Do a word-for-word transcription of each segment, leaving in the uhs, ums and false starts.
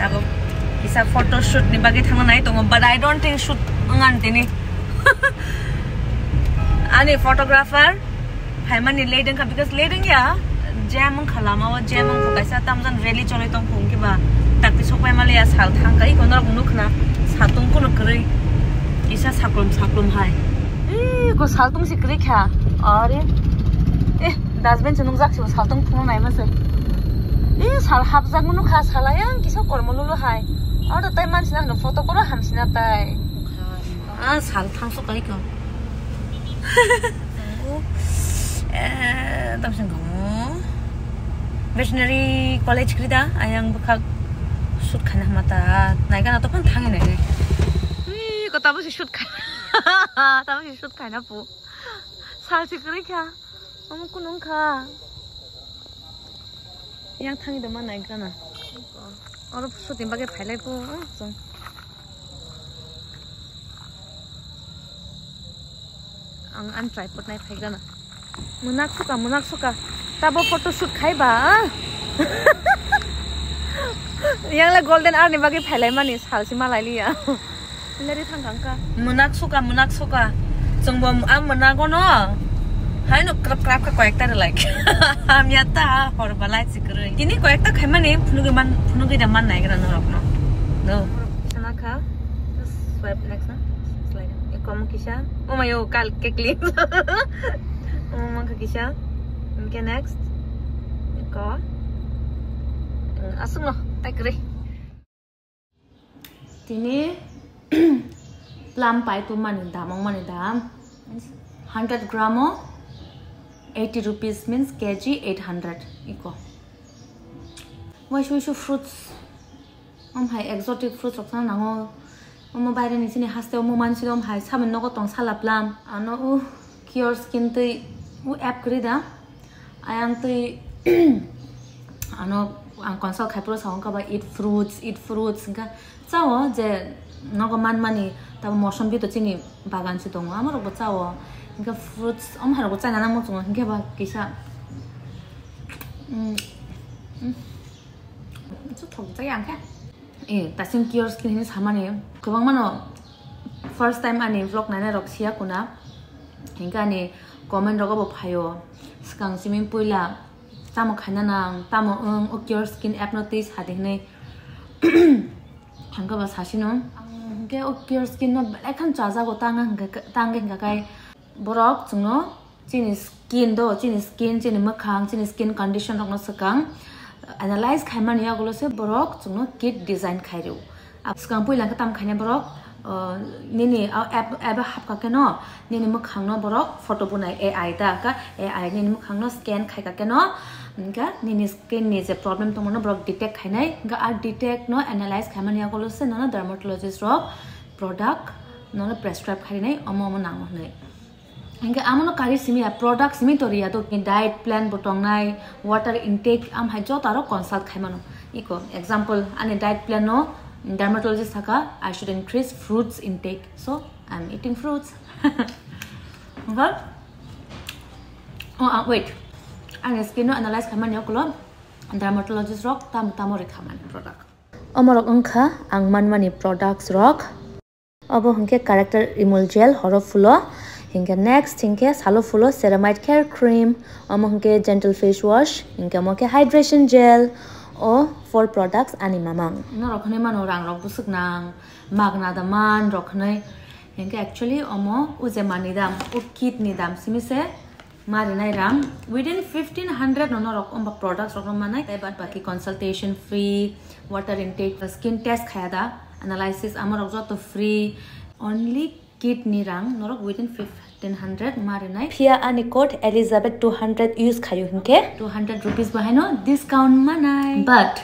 Abo kisa photo shoot ni bagwi thangna nai tongo, but I don't think shoot wngan tini. Ani photographer phaimani late wngkha, because late wngya, jam wngkha lama o, jam wngkha, kaisa tamjani rally choli tongkha, wngkhe ba dakti sokpai maliya, sal thangkha, iko norok nukhna satung kuno kwrwi, kisa saklum saklum hai. Iko saltung si kwrwi kha, are, eh, dustbin se nukjak se saltung thangna naima se. Eh, sal hapjak mano kha, sal ayang kisa kormo lolo hai. Aro tai mansi na photo koro hamsi na tai. Ah, sal thang sok kai ko. Eh, tam sing ko. Veterinary College krida, ayang bwkhak shoot khaina hama ta. Naikha na tophan thangi nai. Ui, ko tabo si shoot khai. Tabo si shoot khaina pu. Sal si kwrwi kha. Omo kunung kha. Yang thangwi da ma nai gana. Oro shooting bagwi phailai po, ah, chwng. Ang, ang tripod nai phai gana. Munak suka, munak suka. Tabo photo shoot khai ba, ah? Yang le golden hour ni bagwi phailai mani sal si malai liya. Leri thang kang ka. Munak suka, munak suka. Chwngbo a munago no. Haino krap krap kha koyekta rwlai. Hamya ta hor balai si kwrwi. Tini koyekta khaimani phunugwi man, phunugwi da man nai gra norok no. No. Sana kha. Swipe next na. Slide. Eko mo kisa. Oh my, oh, kal kekli. Oh, mo kha kisa. Okay, next. Eko. Asung no. Tai kwrwi. Tini plum pai tumani dam, wngmani dam hundred gram o eighty rupees, means K G eight hundred iko. Waisa waisa fruits, om hai exotic fruits rok chana nango. Omo baire ni chini haste omo mansi om hai samin nogo tong sala plum. Ano u Cure Skin twi u app kwrwi da. Ayang twi ano ang consult khai phuru sa wngkha ba eat fruits, eat fruits, hingkha chao je nogo manmani tabo mosom bito chini bagan se tongo, amorokbo chao, hingkha fruits om hairokbo chaina nang muchungo, hingkhe ba kisa, mm, mm, thok jak ya hingkhe. Eh, tasing Cure Skin hinwi samani kwbangmano first time ani vlog nainai rok siya kuna, hingkhe ani comment rogo bo phaio, swkang simi puila tamo khaina nang, tamo wng, o Cure Skin app no twi sadi hinwi. Hingkhe ba sasino, ang hingkhe o Cure Skin no belai khan chajago, tang hingkhe, tang hingkha khai borok chwngno chini skin do, chini skin, chini mwkhang, chini skin condition rokno swkang analyze khaimani yagulo se borok chwngno kit design khairw. Swkang puila khe tam khaina borok, uh, nini, uh, app, app hapkha kheno nini mwkhangno borok photo bunai A I da ka, A I nini mwkhangno scan khaika kheno, hingkha nini skin ni je problem tongmano borok detect khainai, hingkha a detect no analyze khaimani yagulo se nono dermatologist rok product nono prescribe khainai, omo omo nango hinwi. Hingkhe amono kari simi ya, product simi to riya to, diet plan bo tongnai, water intake, am hai joto aro consult khai mano. Iko example, ani diet plan no dermatologist saka, "I should increase fruits intake, so I'm eating fruits." Hingkhe, oh, ah, wait, ani skin no analyze khai mani okulo dermatologist rok tamo tamo ri khamani product. Omorok wngkha ang manmani products rok. Obo hwnkhe character emulgel horo phulo, hinkhe next hinkhe salo phulo ceramide care cream, omo hwnkhe gentle face wash, hinkhe omo khe hydration gel. O four products ani mamang. Norok hwnwi mano rang rok bwswk nang, magna da man rok hwnwi, hinkhe actually omo o je manwi dam, o kit ni dam simi se. Ma rinai rang, within fifteen hundred no norok omba products rok no manai, tei bad baki consultation free, water intake, skin test khaya da, analysis amorok joto free, only kit ni rang norok within fifteen hundred ma rinai. Phiya ani code Elizabeth two hundred use khayu hinkhe two hundred rupees bahai no discount manai. But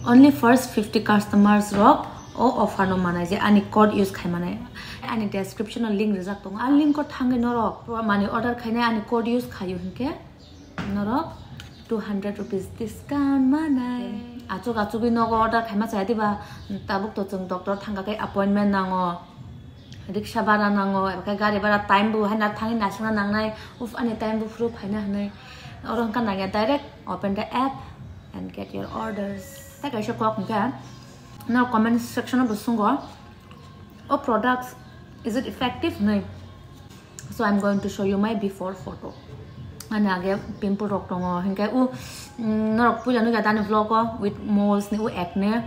only first fifty customers rok o offer no manai je ani code use khai manai. Ani description o link rijak tongo. A link o thangwi norok mani order khainai ani code use khayu hinkhe norok two hundred rupees discount manai. Achuk achugwi nogo order khaima chaya diba, tabuk to chwng doctor thangkha khe appointment nango. Riksa bara nango, eba khe gari bara time bo hai na thangwi naisingna nangnai, uf, ani time bo phuru phaina hinwi. Oro wngkha nangya direct open the app and get your orders. Tei kaisa kok hwnkhe No comment section o bo sungo, "Oh, products, is it effective?" Nai. So I'm going to show you my before photo. Ani age pimple rok tongo, hinke u, mm, norok puila nugya tani vlog o with moles ni u acne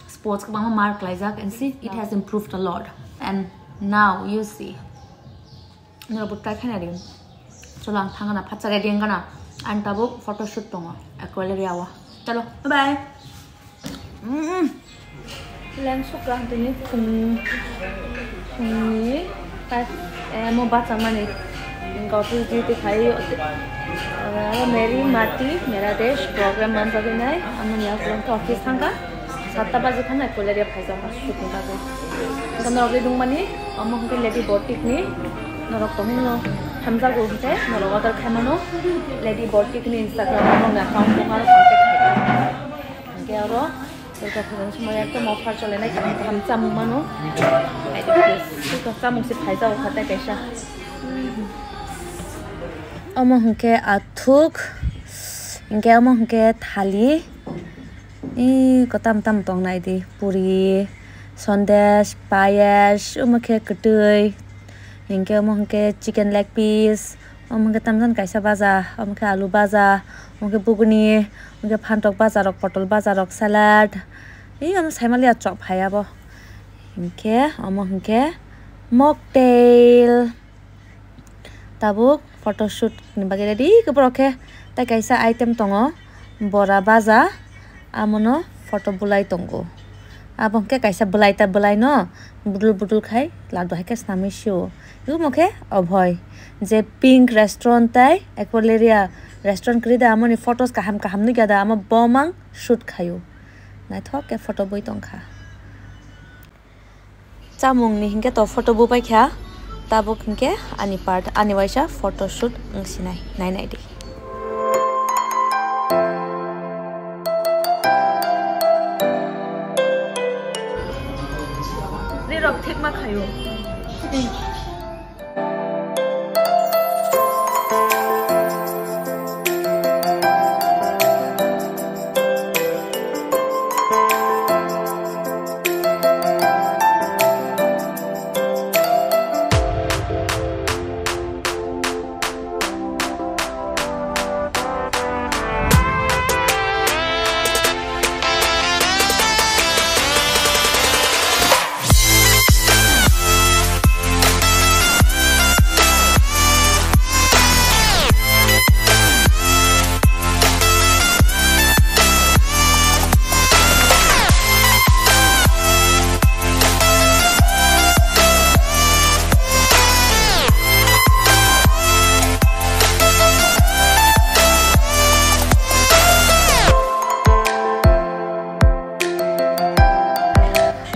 spots kwbangma mark laijak, and see, it has improved a lot. And now you see. Norok bo try khaina ring. Cholo, ang thangana, phatsa ready wngana. Ang tabuk photoshoot tongo, Aqualeria o. Chalo, bye bye. Mm. Leng sukha tini phung, phungni five a.m. o bachamani. Office duty khai, aro Meri Mati Mera Desh program manjagwi nai. Amoni office thangkha. Satta baje khana Aqualeria phaijak shooting bagwi. Hingke norok ri dungmani, omo hingke Lady Boutique ni norok tongmani hamjago hingke norok order khaimano. Lady Boutique ni Instagram ni account tong aro contact khaidi. Hingke aro Durga puja ni somoi ekdom offer cholenai kaham kaham chamung mano. Haidi please. Suka chamung se phaijago kha tai kaisa. Omo hingke athuk, hingke omo hingke thali. Ee, kotam tam tong nai di, puri, sondes, payas, omo khe kwtwi, hinkhe omo hinkhe chicken leg piece, omo hinkhe tamjani kaisa baja, omo khe alu baja, omo khe buguni, omo khe phantok baja rok, potol baja rok, salad. Ee, omo saimaliya chok phai abo. Hinkhe omo hinkhe mocktail. Tabuk photoshoot ni bagwi ready khe borok khe. Tai kaisa item tongo, bora baja, amono photo bulai tongo. Abo hwnkhe kaisa bwlai ta bwlai no budul budul khai ladu hai khe snamwi sio. Imo khe Obhoy, je Pink Restaurant tai Aqualeria Restaurant kwrwi da, amoni photos kaham kaham nukya da, amo bomang shoot khaio. Naithok khe photo bui tongkha. Chamungni hinkhe to photo bubaikha, tabuk hinkhe ani part, ani waisa photo shoot wngsinai, nainai di. Rirok thikma khaio.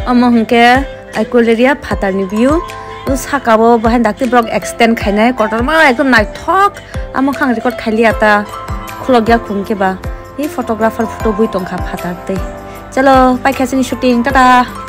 Omo hwnkhe Aqualeria phatarni view. O saka o bahai dakti borok extend khainai, kotorma ekdom naithok. Amo khe ang record khailiya ta, khulokya khum khe ba. Ni photographer photo bui tongkha phatar tei. Chalo, paikha chini shooting, tata.